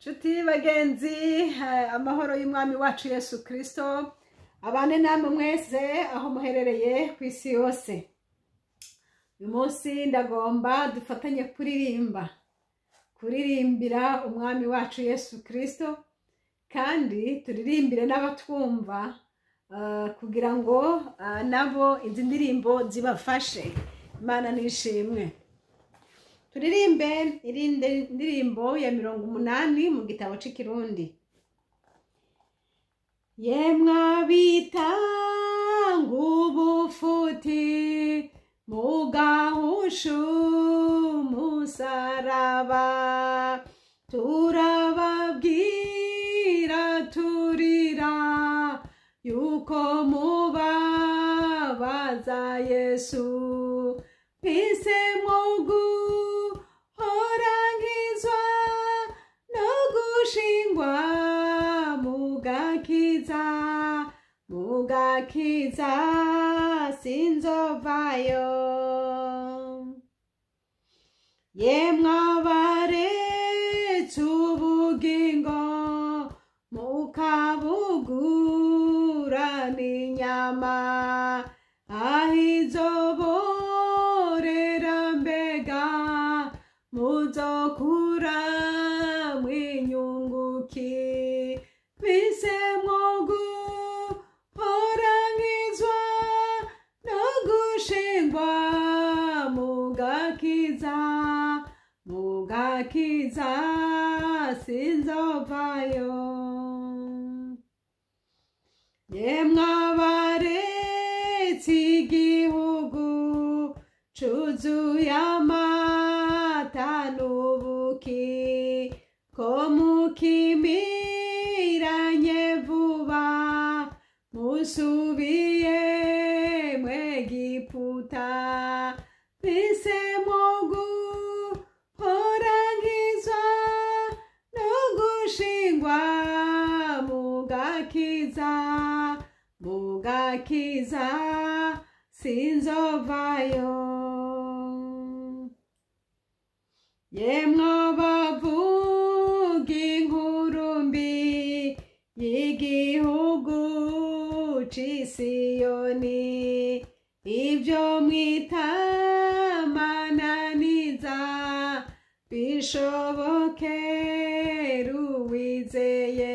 Nshuti bagenzi, amahoro y'Umwami wacu Yesu Kristo abane namwe mwese aho muherereye ku isi yose. Uyu munsi ndagomba dufatanye kuririmba, kuririmbira Umwami wacu Yesu Kristo, kandi turirimbire n'abatwumva kugira ngo nabo izi ndirimbo zibafashe. Imana nishimwe. Turirimbe irindi ndirimbo ya 80 mu gitabo c'Ikirundi. Yemwe abitanga ubufuti mugahusha umusaraba, turababwira turira yuko mubabaza Yesu. Mpisemo guhorangizwa no gushingwa mugakiza, mugakiza sinzovayo. Yemwe abaretse ubugingo mukabugura n'inyama, aho izoborera mbega muzokura mwinyunguki. Mpisemo guhorangizwa no gushingwa mugakiza, mugakiza sinzovayo. Yemwe abaretse igihugu cuzuye amata n'ubuki, ko mukimiranye vuba musubiye mw'Egiputa. Mpisemo guhorangizwa no gushingwa mugakiza, mugakiza sinzovayo. Yemwe abavuga inkuru mbi y'igihugu c'Isiyoni, ibyo mwitamananiza bishobokera uwizeye.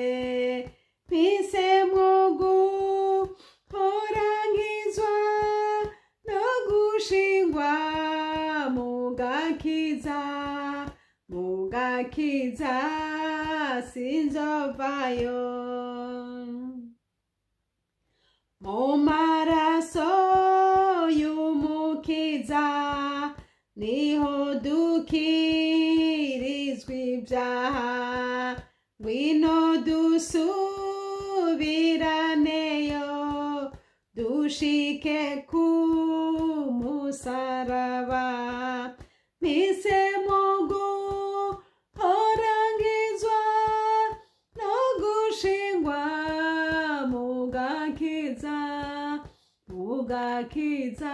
Mpisemo guhorangizwa no gushingwa mugakiza, mugakiza sinzovayo. Mu maraso y'Umukiza niho dukirizwa ibyaha, ngwino dusubiraneyo dushike ku musaraba. Mpisemo guhorangizwa no gushingwa mugakiza, mugakiza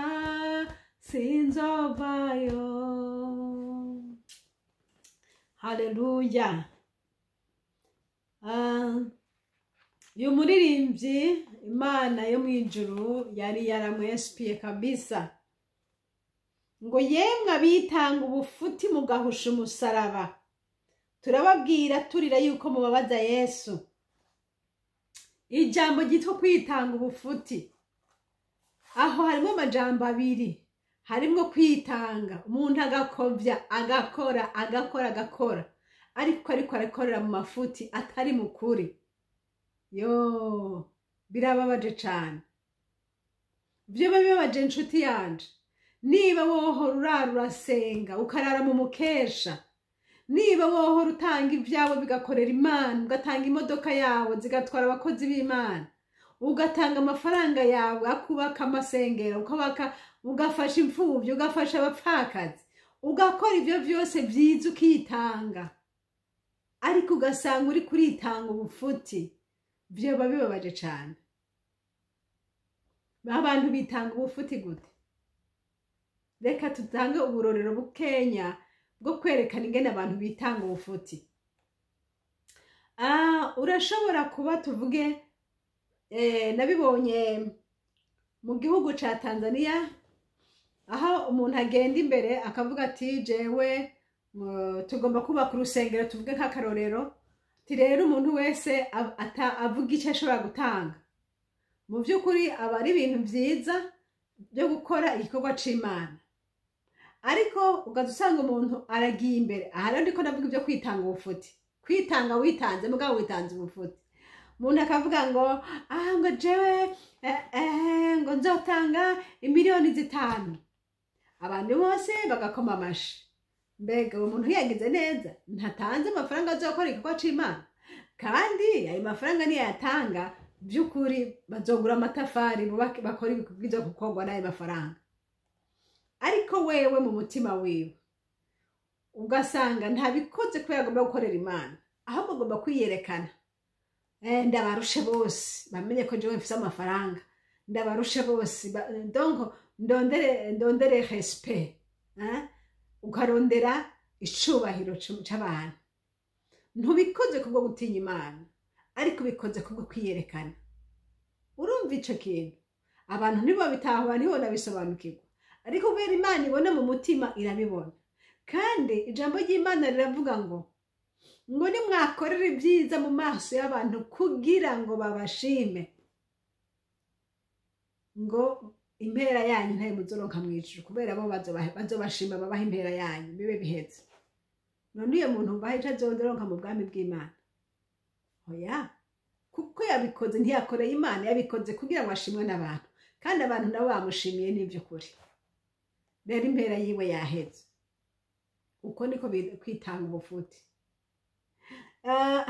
sinzovayo. Haleluya. Uyu muririmbyi Imana yo mw'ijuru yari yaramwesipiye kabisa. Ngo yemwe abitanga ubufuti mugahusha umusaraba, turababwira turira yuko mubabaza Yesu. Ijambo ryitwa kwitanga ubufuti, aho harimo amajambo abiri. Harimwo kwitanga, umuntu agakovya, agakora, agakora, agakora, ariko arakorera mu mafuti atari mu kuri. Yo, birababaje cane. Vyoba bibabaje nshuti yanje niba wohora urara urasenga ukarara mu mukesha, niba wohora utanga ibyawe bigakorera Imana, ugatanga imodoka yawe zigatwara abakozi b'Imana, ugatanga amafaranga yawe akubaka amasengero, ukubaka, ugafasha imfubyi, ugafasha abapfakazi, ugakora ibyo byose byiza ukitanga, ariko ugasanga uri kuritanga ubufuti. Vyoba bibabaje cane. Abantu bitanga ubufuti gute? Reka tutange uburorero bukenya bwo kwerekana ingene abantu bitanga ubufuti. Urashobora kuba, tuvuge, nabibonye mu gihugu ca Tanzania, aho umuntu agenda imbere akavuga ati: "Jewe tugomba kubaka urusengero," tuvuge nk'akarorero, ati: "Rero umuntu wese avuga icyo ashobora gutanga." Mu by'ukuri aba ari ibintu byiza byo gukora igikorwa c'Imana, ariko ugaza usanga umuntu aragiye imbere. Aha rero ndiko ndavuga ibyo kwitanga ubufuti, kwitanga witanze, mugabo witanze ubufuti. Umuntu akavuga ngo ngo jewe ngo nzotanga imiliyoni 5, abantu bose bagakoma amashi. Mbega uwo muntu yagize neza? Ntatanze amafaranga azokora igikorwa c'Imana, kandi ayo mafaranga niyayatanga, by'ukuri bazogura amatafari, bubake, bakora ibikorwa gukorwa n'ayo mafaranga. Ariko wewe mu mutima wiwe ugasanga ntabikoze kubera agomba gukorera Imana, ahubwo agomba kwiyerekana: "Ndabarushe bose, bamenye ko jewe mfise amafaranga, ndabarushe bose, donc ndondere respect." Ukarondera icubahiro c'abantu. Ntubikoze kubwo gutinya Imana, ariko ubikoze kubwo kwiyerekana. Urumva ico kintu abantu ntibabitahura, ntibonabisobanukirwa, ariko kubera Imana ibona mu mutima, irabibona. Kandi ijambo ry'Imana riravuga ngo nimwakorera ibyiza mu maso y'abantu kugira ngo babashime, ngo impera yanyu ntayo muzoronka mw'ijuru, kubera bo bazobashima babaha impera yanyu bibe biheze. None uyo muntu mbaha ico azoronka mu bwami bw'Imana? Oya, kuko yabikoze ntiyakoreye Imana, yabikoze kugira ngo ashimwe n'abantu, kandi abantu nabo bamushimiye n'ivy'ukuri. Rero impera yiwe yaheze. Uko niko kwitanga ubufuti.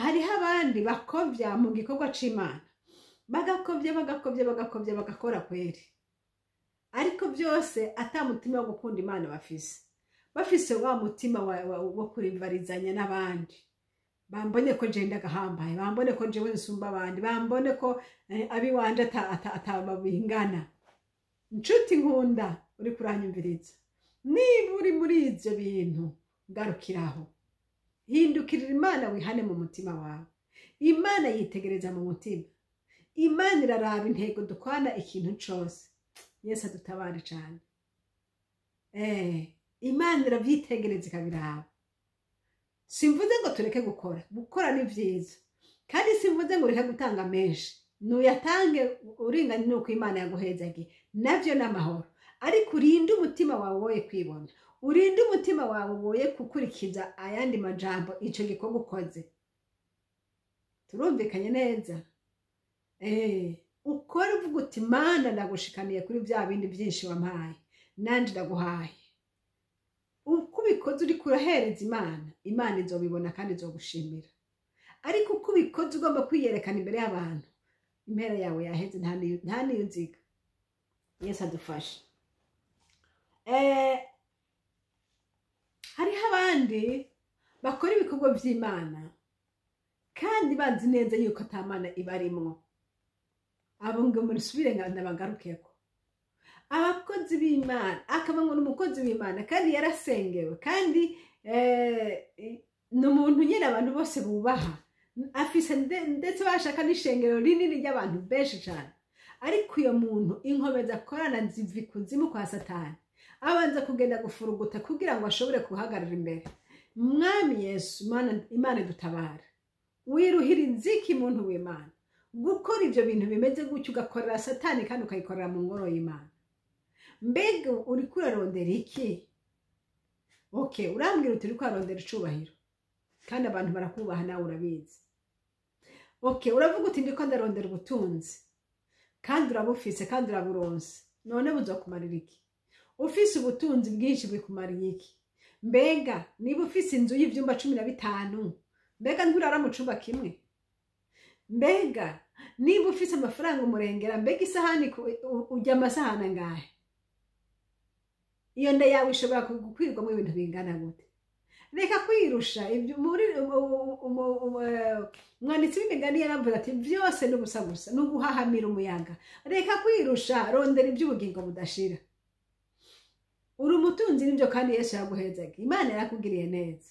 Hariho abandi bakovya mu gikorwa c'Imana, bagakovya, bagakovya, bagakobya, bagakora kweri, ariko byose ata mutima wo gukunda Imana bafise. Bafise wa mutima wo kurivarizanya n'abandi: bambone ko jewe ndagahambaye, bambone ko jewe nsumba abandi, bambone ko abiwanje atababingana. Nshuti nkunda uri kuranyumviriza, niba uri muri ivyo bintu, garukiraho, hindukirira Imana, wihane mu mutima wawe. Imana yitegereza mu mutima, Imana iraraba intego dukwana ikintu cose. Yesu adutabare cane. Imana iravyitegereza ikabiraba. Simvuze ngo tureke gukora, gukora ni vyiza, kandi simvuze ngo ureke gutanga menshi, nuyatange uringanye n'uko Imana yaguhezagiye, navyo n'amahoro. Ariko urinde umutima wawe woye kwibona, urinde umutima wawe woye gukurikiza ayandi majambo ico gikorwa ukoze. Turumvikanye neza? Ukora uvuga uti: "Mana, ndagushikaniye kuri bya bindi byinshi wampaye, nanje ndaguhaye." Uko ubikoze uriko urahereza Imana, Imana izobibona kandi izogushimira. Ariko uko ubikoze ugomba kwiyerekana imbere y'abantu, impera yawe yaheze, nta niyo nziga. Yesu adufashe. Hariho abandi bakora ibikorwa vy'Imana kandi bazi neza yuko ata Mana ibarimwo. Abo ngo murisubire ndabagarukeko. Abakozi b'Imana, akaba ngo ni umukozi w'Imana kandi yarasengewe, kandi ni umuntu nyine abantu bose bubaha, afise ndetse bashaka n'ishengero rinini ry'abantu benshi cyane, ariko uyo muntu inkomezi akorana ziva ikuzimu kwa Satani. Abanza kugenda gufuruguta kugira ngo ashobore guhagarara imbere. Mwami Yesu, Imana idutabara. Wiruhira inziki, muntu w'Imana, gukora ibyo bintu bimeze gutyo, ugakorera Satani kandi ukayikorera mu ngoro y'Imana? Mbega uriko urarondera iki? Okay, urambwira uti uriko urarondera icubahiro, kandi abantu barakubaha, nawe urabizi. Okay, uravuga uti ndiko ndarondera ubutunzi, kandi urabufise, kandi uraburonse. None buzokumarira iki? Ufise ubutunzi bwinshi bikumariye iki? Mbega niba ufise inzu y'ivyumba 15, mbega nturara mu cumba kimwe? Mbega niba ufise amafaranga umurengera, mbega isahani urya amasahani angahe? Iyo nda yawe ishobora gukwirwamo ibintu bingana gute? Reka kwirusha ibyo. Muri umwanditsi w'imigani yaravuze ati: "Byose ni ubusa gusa, ni uguhahamira umuyaga." Reka kwirusha, rondera iby'ubugingo budashira. Uri umutunzi nibyo, kandi Yesu yaguhezaga, Imana yarakugiriye neza,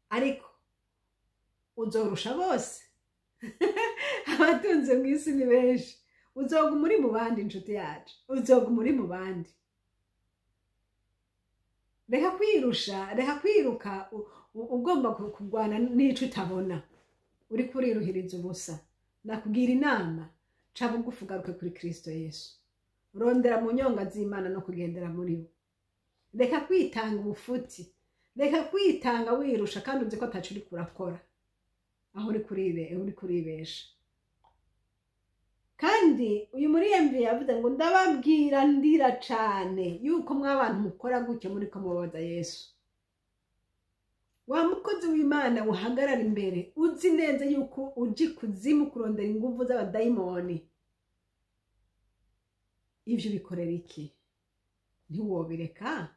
ariko uzorusha bose. Abatunze mu isi ni benshi. Uzoguma uri mu bandi, inshuti yacu, uzoguma uri mu bandi. Reka kwirusha, reka kwiruka ugomba kurwana n'ico utabona. Uriko uriruhiriza ubusa. Nakugira inama, ca bugufi, ugaruke kuri Kristo Yesu. Rondera mu nyonga z'Imana no kugendera muri we. Reka kwitanga ubufuti, reka kwitanga wirusha kandi uzi ko ataco uriko urakora, aho uriko uribesha. Kandi uyu muriyemvi yavuze ngo: "Ndababwira ndira cane yuko mw'abantu mukora gutyo muriko mubabaza Yesu." Wa mukozi w'Imana uhagarara imbere, uzi neza yuko uji kuzimu kurondera inguvu z'abadayimoni, ivyo bikorera iki? Ntiwobireka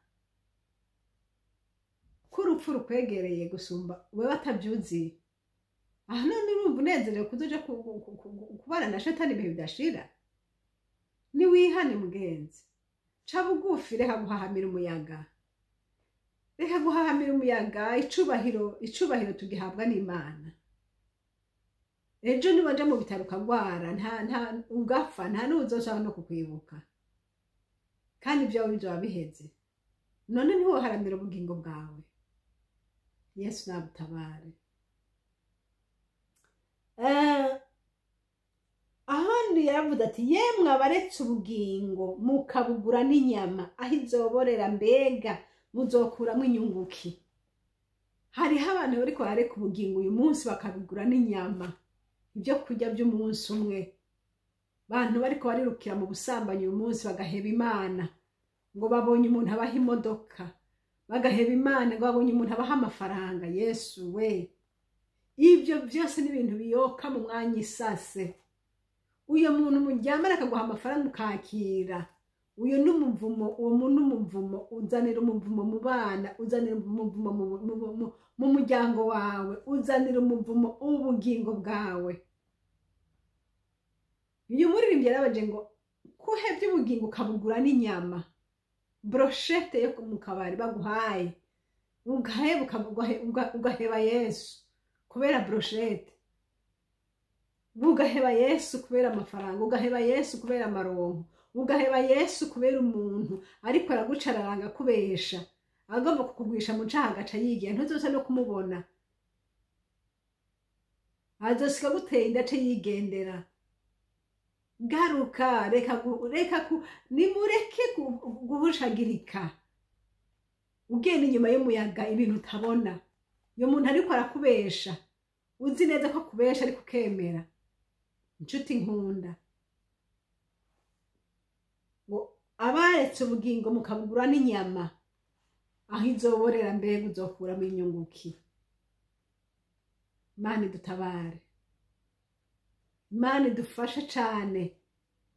ko urupfu rukwegereye gusumba wewe atavyuzi? Aha none urumva unezerewe kuzoja kubana na Shetani ibihe bidashira? Niwihane, mugenzi, ca bugufi, reka guhahamira umuyaga, reka guhahamira umuyaga. Icubahiro, icubahiro tugihabwa n'Imana. Ejo niwaja mu bitaro ukagwara, nta ugapfa, nta n'uwuzoshaka no kukwibuka, kandi ibyawe bizoba biheze. None ntiwoharanira ubugingo bwawe? Yesu nabutabare. Ahandi yaravuze ati: "Yemwe abaretse ubugingo mukabugura n'inyama, aho izoborera mbega muzokuramo inyunguki?" Hariho abantu bariko barareka ubugingo uyu munsi bakabigura n'inyama, ibyo kurya by'umunsi umwe. Bantu bariko barirukira mu busambanyi uyu munsi, bagaheba Imana ngo babonye umuntu abaha imodoka, bagaheba Imana ngo babonye umuntu abaha amafaranga. Yesu we! Ibyo byose ni ibintu biyoka mu mwanya isase. Uyo muntu muryamana akaguha amafaranga ukakira, uyo ni umuvumo. Uwo muntu ni umuvumo, uzanira umuvumo mu bana, uzanira umuvumo mu muryango wawe, uzanira umuvumo ubugingo bwawe. Uyu muririmbyi yarabaje ngo: "Kuhebye ubugingo ukabugura n'inyama, brochette yo mu kabari baguhaye, ugaheba, ugaheba Yesu kubera brochette, ugaheba Yesu kubera amafaranga, ugaheba Yesu kubera amaronko, ugaheba Yesu kubera umuntu ariko aragucararanga, akubesha, agomba kukugwisha mu caha, agaca yigira, ntuzosa no kumubona, azosiga guteye inda ace yigendera." Garuka, reka nimureke guhushagirika ugenda inyuma y'umuyaga, ibintu utabona. Uyo muntu ariko arakubesha, uzi neza ko akubesha, ariko ukemera. Inshuti nkunda, ngo: "Abaretse ubugingo mukabugura n'inyama, aho izoborera mbega uzokuramo inyunguki?" Imana idutabare, Imana idufashe cane,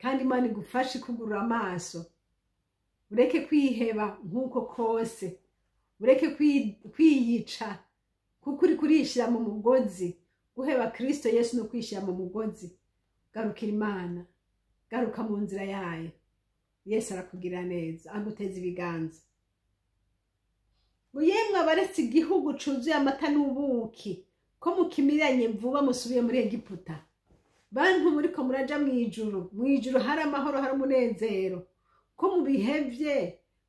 kandi Imana igufashe ikugurura amaso, ureke kwiheba nk'uko kose, ureke kwiyica, kuko uri kurishira mu mugozi. Guheba Kristo Yesu no kwishyira mu mugozi. Garukira Imana, garuka mu nzira yayo. Yesu arakugirira neza, aguteza ibiganza. Ngo: "Yemwe abaretse igihugu cuzuye amata n'ubuki, ko mukimiranye vuba musubiye muri Egiputa." Bantu muriko muraja mu ijuru, mu ijuru hari amahoro, hari umunezero, ko mubihevye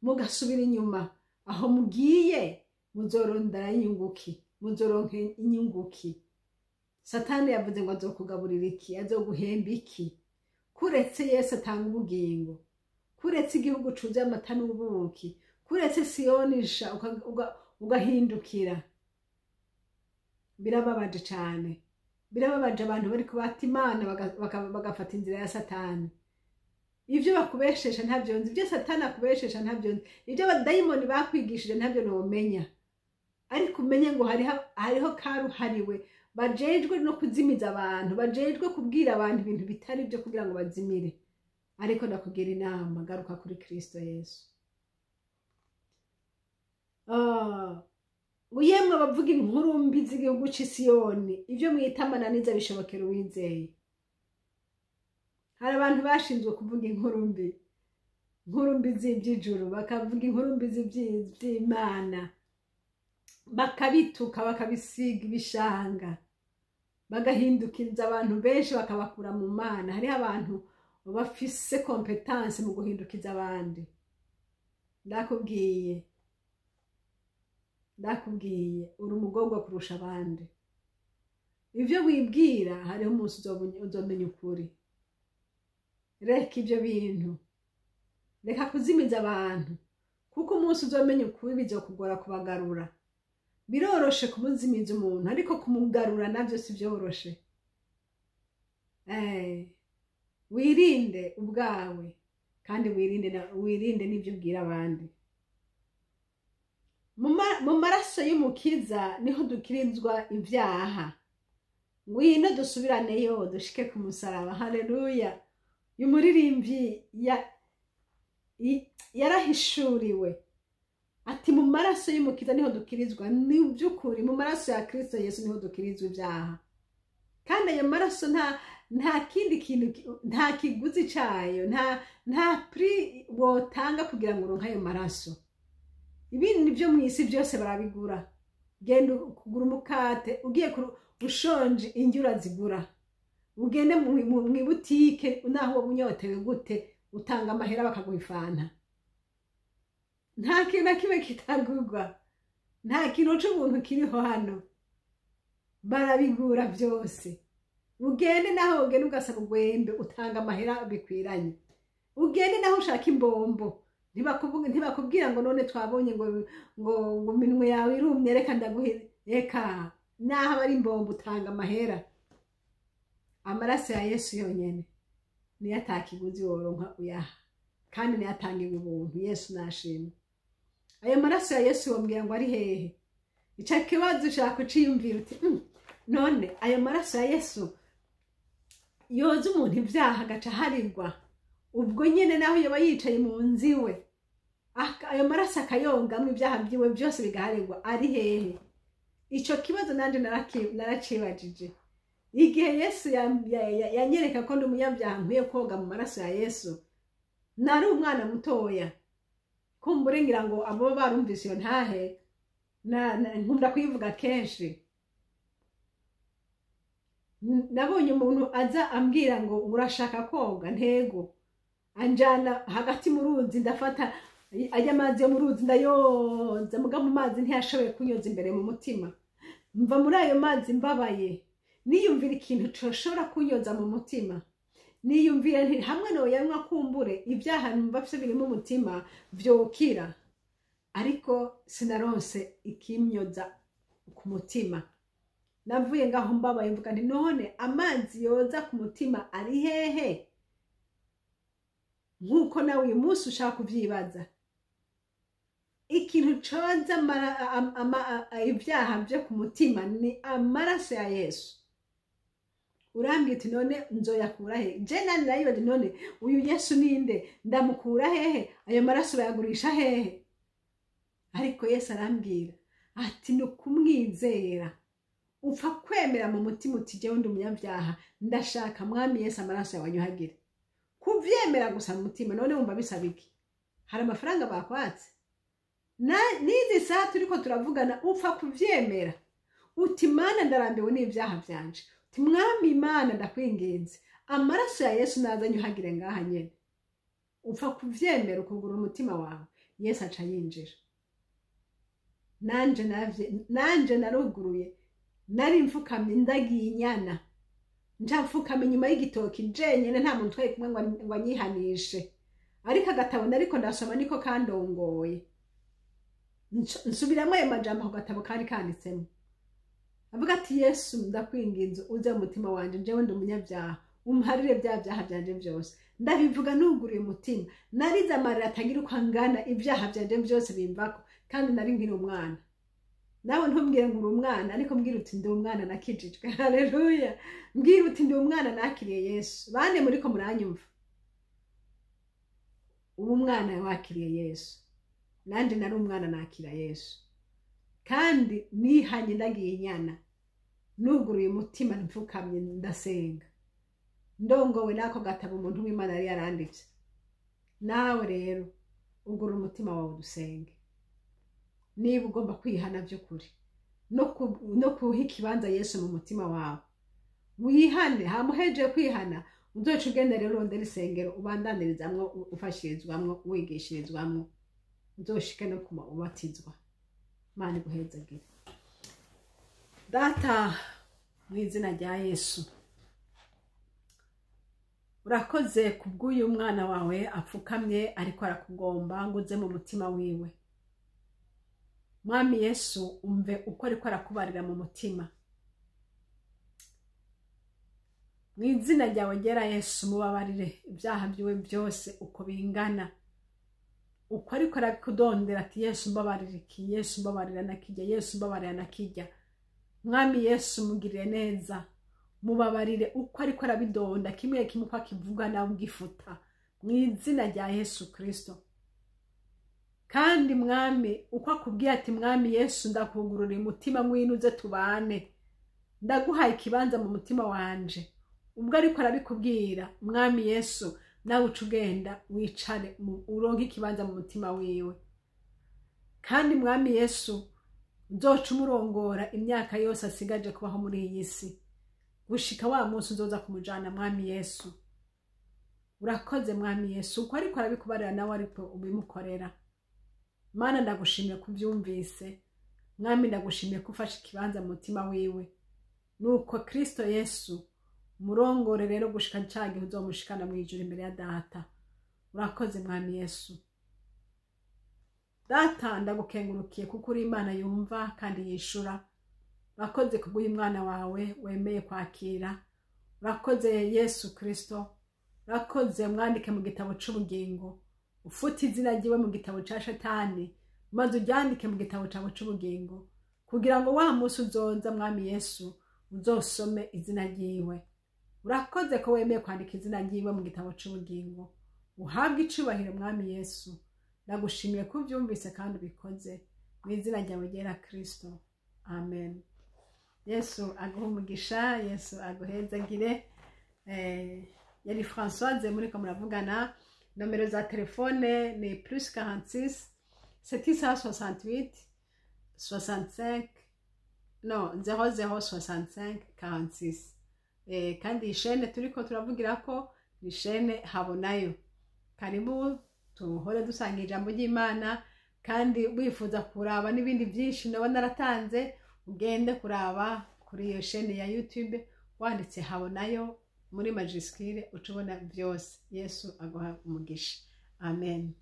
mugasubira inyuma, aho mugiye muzorondera inyunguki? Muzoronka inyunguki? Satani yavuze ngo azokugaburira iki? Azoguhemba iki? Kuretse Yesu atanga ubugingo, kuretse igihugu cuzuye amata n'ubuki, kuretse Siyonisha ugahindukira. Birababaje cane, birababaje abantu bariko bata Imana bagafata inzira ya Satani. Ibyo bakubeshesha ntabyo nzi, ibyo Satani akubeshesha ntabyo nzi, ibyo abadayimoni bakwigishije ntabyo ntiwumenya, ariko umenye ngo hariho karuhariwe bajejwe no kuzimiza abantu, bajejwe kubwira abantu ibintu bitari byo kugira ngo bazimire. Ariko ndakugira inama, garuka kuri Kristo Yesu. Ngo: "Yemwe abavuga inkuru mbi z'igihugu c'Isiyoni, ibyo mwita amananiza bishobokera uwizeye." Hari abantu bashinzwe kuvuga inkuru mbi, inkuru mbi z'iby'ijuru, bakavuga inkuru mbi z'iby'Imana, bakabituka, bakabisiga ibishanga. Bagahindukiza abantu benshi, bakabakura mu Mana. Hariho abantu bafise compétence mu guhindukiza abandi. Ndakubwiye, ndakubwiye, uri umugorwa kurusha abandi. Ibyo wibwira, hariho umunsi uzomenya ukuri. Reka ibyo bintu, reka kuzimiza abantu, kuko umunsi uzomenya ukuri bizokugora kubagarura. Biroroshe kumuzimiza umuntu, ariko kumugarura nabyo si byoroshe. Wirinde ubwawe, kandi wirinde n'ibyo ubwira abandi. Mu maraso y'Umukiza niho dukirizwa ibyaha. Ngwino dusubiraneyo, dushike ku musaraba. Haleluya! Uyu muririmbyi yarahishuriwe ati: "Mu maraso y'Umukiza niho dukirizwa." Ni by'ukuri, mu maraso ya Kirisito Yesu niho dukirizwa ibyaha, kandi ayo maraso nta kindi kintu, nta kiguzi cyayo, nta prix wotanga kugira ngo uronke ayo maraso. Ibindi byo mu isi byose barabigura. Genda kugura umukate, ugiye ushonje, indyo urazigura. Ugende mu ibutike, naho wowe unyotewe gute, utanga amahera bakaguha ifanta. Nta kintu na kimwe kitagurwa, nta kintu c'ubuntu kiriho hano, barabigura byose. Ugende naho ugende ugasaba urwembe, utanga amahera bikwiranye. Ugende naho ushaka imbombo, ntibakubwira ngo: "None twabonye ngo iminwe yawe irumye, reka ndaguhe." Reka, naho aba ari imbombo utanga amahera. Amaraso ya Yesu yonyene niyo atakiguzi woronka uyaha, kandi niyo atangirwa ubuntu. Yesu nashimwe. Ayo maraso ya Yesu wambwira ngo ari hehe? Ico kibazo ushaka kuciyumvira uti: None ayo maraso ya Yesu yoza umuntu ibyaha agaca aharirwa ubwo nyene, naho yoba yicaye mu nzu iwe, ayo maraso akayongamwo, ibyaha byiwe byose bigaharirwa, ari hehe?" Ico kibazo nanje naracibajije igihe Yesu yanyereka ko ndi umunyabyaha, nkwiye koga mu maraso ya Yesu. Nari umwana mutoya, kumbure ngira ngo abo barumvise iyo ntahe nkunda kuyivuga kenshi. Nabonye umuntu aza ambwira ngo: "Urashaka koga?" Ntego. Anjana hagati mu ruzi, ndafata ajya amazi yo mu ruzi ndayoza, muga mu mazi ntiyashoboye kunyoza imbere mu mutima. Mva muri ayo mazi mbabaye, niyumvira ikintu coshobora kunyoza mu mutima. Niyumvira nti hamwe noyanywa, kumbure ibyaha numva vyo biri mu mutima vyokira, ariko sinaronse ikimyoza ku mutima. Navuye ngaho mbabaye, mvuga nti: "None amazi yoza ku mutima ari hehe?" Nk'uko nawe uyu munsi ushaka kuvyibaza, ikintu coza ibyaha byo ku mutima ni amaraso ya Yesu. Urambwira uti: "None nzoyakura he?" Je nani nayibaje: "None uyu Yesu ninde? Ndamukura hehe? Ayo maraso bayagurisha hehe?" Ariko Yesu arambwira ati: "Ni ukumwizera." Upfa kwemera mu mutima uti: "Jyewe ndi umunyabyaha, ndashaka Mwami Yesu amaraso yawe anyuhagire." Kuvyemera gusa mu mutima, none wumva bisaba iki? Hari amafaranga bakwatse? N'izi saha turiko turavugana, upfa kuvyemera uti: "Mana, ndarambiwe n'ibyaha vyanje." Uti: "Mwami Imana, ndakwinginze, amaraso ya Yesu naza anyuhagire ngaha nyene." Upfa kuvyemera, ukugura umutima wawe, Yesu aca yinjira. Nanje naruguruye, nari mfukamye ndagiye inyana, nja mfukama inyuma y'igitoki jenyene, nta muntu twari kumwe ngo anyihanishe, ariko agatabo nariko ndasoma niko kandongoye. Nsubiramwo ayo majambo ako gatabo kari kanditsemo, avuga ati: "Yesu, ndakwinginze uze mu mutima wanje, jewe ndi umunyabyaha, umparire bya byaha byanje byose." Ndabivuga nuguruye umutima, narize amarira atagira uko angana, ibyaha byanje byose bimvako, kandi nari nkiri umwana. Nawe ntumbwire ngo uri umwana, ariko mbwira uti: "Ndi umwana nakijijwe." Haleluya! Mbwira uti: "Ndi umwana nakiriye Yesu." Bane muriko muranyumva, ubu umwana wakiriye Yesu. Nanje nari umwana nakira Yesu, kandi nihanye ndagiye inyana, nuguruye umutima, mfukamye ndasenga, ndongowe n'ako gatabo umuntu w'Imana yari yaranditse. Nawe rero ugura umutima wawe dusenge. Niba ugomba kwihana by'ukuri no kuha ikibanza Yesu mu mutima wawe. Wihane, hamuheje kwihana uzoca ugenda rero urondera isengero ubandanirizamwo, ufashirizwamwo, wigishirizwamwo, uzoshike no kuma ubatizwa. Imana iguhezagire. Data, mu izina rya Yesu, urakoze kubw'uyu mwana wawe apfukamye ariko arakugomba ngo uze mu mutima wiwe. Mwami Yesu, umve uko ariko arakubarira mu mutima. Mu izina ryawe ryera Yesu, mubabarire ibyaha byiwe byose uko bingana. Uko ariko arakudondera ati Yesu mbabarira iki, Yesu mbabarira na kijya, Yesu mbabarira na kijya. Mwami Yesu, mugirire neza, mubabarire uko ariko arabidonda kimwe kimwe uko akivuga nawe ugifuta, mu izina rya Yesu Kristo. Kandi Mwami, uko akubwiye ati Mwami Yesu, ndakugurura umutima ngwino uze tubane, ndaguhaye ikibanza mu mutima wanje. Ubwo ariko arabikubwira, Mwami Yesu, nawe uca ugenda wicare uronke ikibanza mu mutima wiwe. Kandi Mwami Yesu, uzoca umurongora imyaka yose asigaje kubaho muri iyi si, gushika wa munsi uzoza kumujana. Mwami Yesu, urakoze. Mwami Yesu, uko ariko arabikubarira nawe ariko ubimukorera. Mana, ndagushimiye kubyumvise. Mwami, ndagushimiye ko ufashe ikibanza mu mutima wiwe. Nuko Kristo Yesu, murongore rero gushika ca gihe uzomushikana mu ijuru imbere ya Data. Urakoze Mwami Yesu. Data, ndagukengurukiye kuko uri Imana yumva kandi yishura. Urakoze kubw'uyu mwana wawe wemeye kwakira. Urakoze Yesu Kristo. Urakoze, mwandike mu gitabo c'ubugingo, ufute izina ryiwe mu gitabo ca Shatani, maze uryandike mu gitabo cawe c'ubugingo, kugira ngo wa munsi uzoza, Mwami Yesu, uzosome izina ryiwe. Urakoze ko wemeye kwandika izina ryiwe mu gitabo c'ubugingo. Uhabwe icubahiro, Mwami Yesu. Ndagushimiye ko ubyumvise kandi ubikoze, mu izina ryawe ryera Kristo, amen. Yesu aguhe umugisha, Yesu aguhezagire. Yari Françoise muriko muravugana. Nomero za telefone ni +46 768 65, no, 00 65 46. Kandi iyi chaîne turiko turavugira ko ni chaîne Habonayo. Karibu tuhore dusanga ijambo ry'Imana. Kandi wifuza kuraba n'ibindi byinshi naba naratanze, ugende kuraba kuri iyo chaîne ya YouTube, wanditse Habonayo muri majuscule, uca ubona byose. Yesu aguha umugisha, amen.